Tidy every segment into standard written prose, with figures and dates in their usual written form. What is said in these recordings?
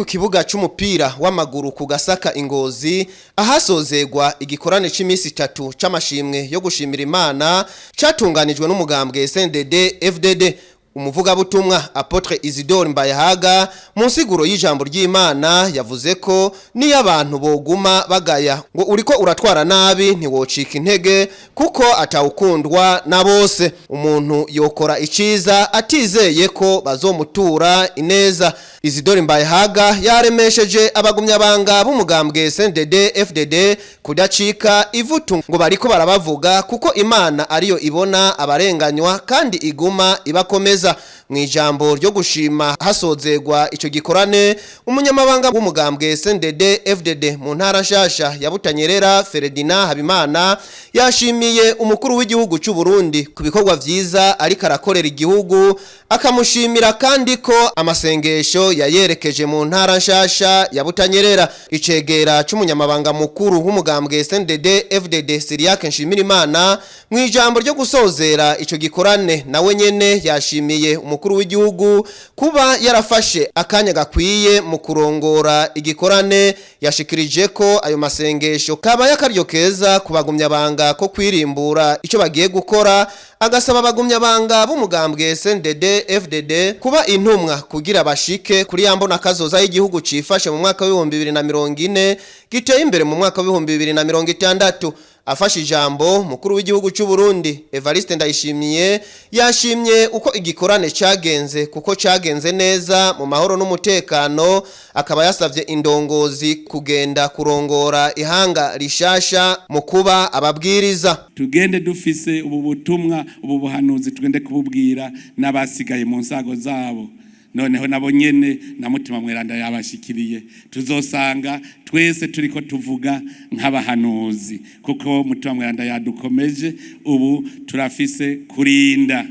Ni ku kibuga c'umupira w'amaguru ku Gasaka Ingozi, ahasozegwa igikorane c'imisi 3 c'amashimwe yo gushimira Imana catunganijwe n'umugambwe SNDD FDD. Umuvugabutumwa Apôtre Isidore Mbayahaga, mu nsiguro y'ijambo ry'Imana, yavuze ko niyo abantu boguma bagaya ngo uriko uratwara nabi, ntiwocika intege kuko atawukundwa na bose. Umuntu yokora iciza atizeye ko bazomutura ineza. Isidore Mbayahaga yaremesheje abagumyabanga b'umugambwe SNDD FDD kudacika ivutu ngo bariko barabavuga, kuko Imana ariyo ibona abarenganywa kandi iguma ibakomeza. Mu ijambo ryo gushima hasozegwa ico gikorane, umunyamabanga w'umugambwe SNDD FDD mu ntara nshasha ya Butanyerera, Ferdinand Habimana, yashimiye umukuru w'igihugu cy'u Burundi ku bikorwa vyiza ariko arakorera igihugu, akamushimira kandi ko amasengesho yayerekeje mu ntara nshasha ya Butanyerera. Icegera c'umunyamabanga mukuru w'umugambwe SNDD FDD, Cyriaque Nshimirimana, mu ijambo ryo gusozera ico gikorane, nawe nyene yashimiye umukuru w'igihugu kuba yarafashe akanya gakwiye mu kurongora igikorane. Yashikirije ko ayo masengesho kaba yakaryo keza kubagumyabanga ko kwirimbura ico bagiye gukora, agasaba abagumyabanga b'umugambwe SNDD FDD kuba intumwa kugira bashike kuri ya mbona kazoza y'igihugu cifashe mu mwaka w'2040, giteye imbere mu mwaka w'2060. Afashe ijambo, mukuru w'igihugu cy'u Burundi Evariste Ndayishimiye yashimye uko igikorane cyagenze, kuko cyagenze neza mu mahoro n'umutekano, akaba yasavye indongozi kugenda kurongora ihanga rishasha mu kuba ababwiriza. Tugende dufise ubu butumwa, ubu buhanuzi, tugende kububwira n'abasigaye mu nsago zabo. Noneho nabo nyene na Mutima Mweranda yabashikiriye, tuzosanga twese turiko tuvuga nk'abahanuzi, kuko Mutima Mweranda yadukomeje. Ubu turafise kurinda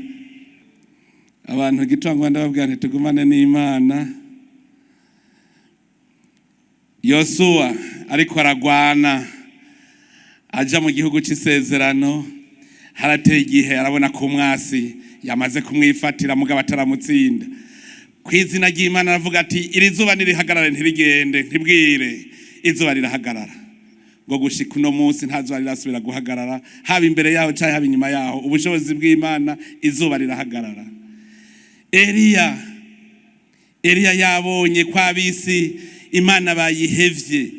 abantu gitangwa. Ndababwira nti tugumane n'Imana. Yosuwa ariko aragwana aja mu gihugu c'isezerano, harateye igihe arabona ko umwasi yamaze kumwifatira, mugabo ataramutsinda. Ku izina ry'Imana aravuga ati: "Iri zuba nirihagarare, ntirigende, ntibwire." Izuba rirahagarara, ngo gushika uno munsi nta zuba rirasubira guhagarara, haba imbere yaho cyangwa haba inyuma yaho. Ubushobozi bw'Imana, izuba rirahagarara. Eliya yabonye ko abisi Imana bayihevye,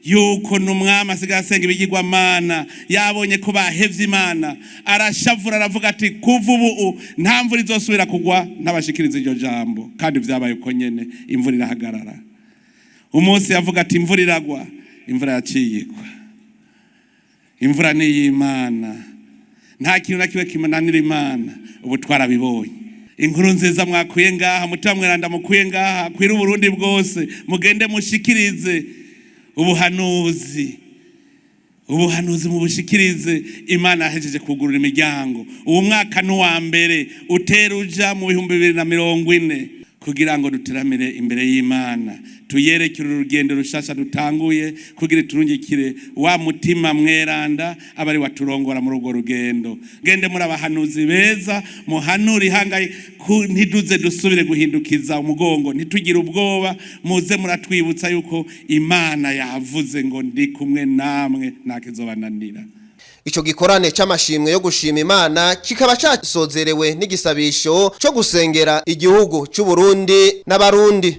yuko n'umwami asigaye asenga ibigirwamana, yabonye ko bahevye Imana, arashavura, aravuga ati: "Kuva ubu nta mvura izosubira kugwa ntabashikiriza iryo jambo." Kandi vyabaye uko nyene, imvura irahagarara. Umunsi yavuga ati imvura iragwa, imvura yaciye igwa. Imvura ni iy'Imana, nta kintu na kimwe kimunanira Imana. Ubu twarabibonye. Inkuru nziza mwakuye ngaha, Mutima Mweranda mukuye ngaha, kwira Uburundi bwose. Mugende mushikirize ubuhanuzi, ubuhanuzi mubushikirize. Imana yahejeje kugurura imiryango. Uwo mwaka n'uwa mbere utera uja mu 2040, kugira ngo duteramire imbere y'Imana, tuyerekere urugendo rushasha dutanguye, kugira turungikire wa Mutima Mweranda aba ari waturongora muri urwo rugendo. Gende muri abahanuzi beza, muhanure ihangaye, ntiduze dusubire guhindukiza umugongo, ntitugire ubwoba. Muze muratwibutsa yuko Imana yavuze ngo: "Ndi kumwe namwe, ntakizobananira." Ico gikorane c'amashimwe yo gushima Imana kikaba casozerewe n'igisabisho co gusengera igihugu c'u Burundi n'Abarundi.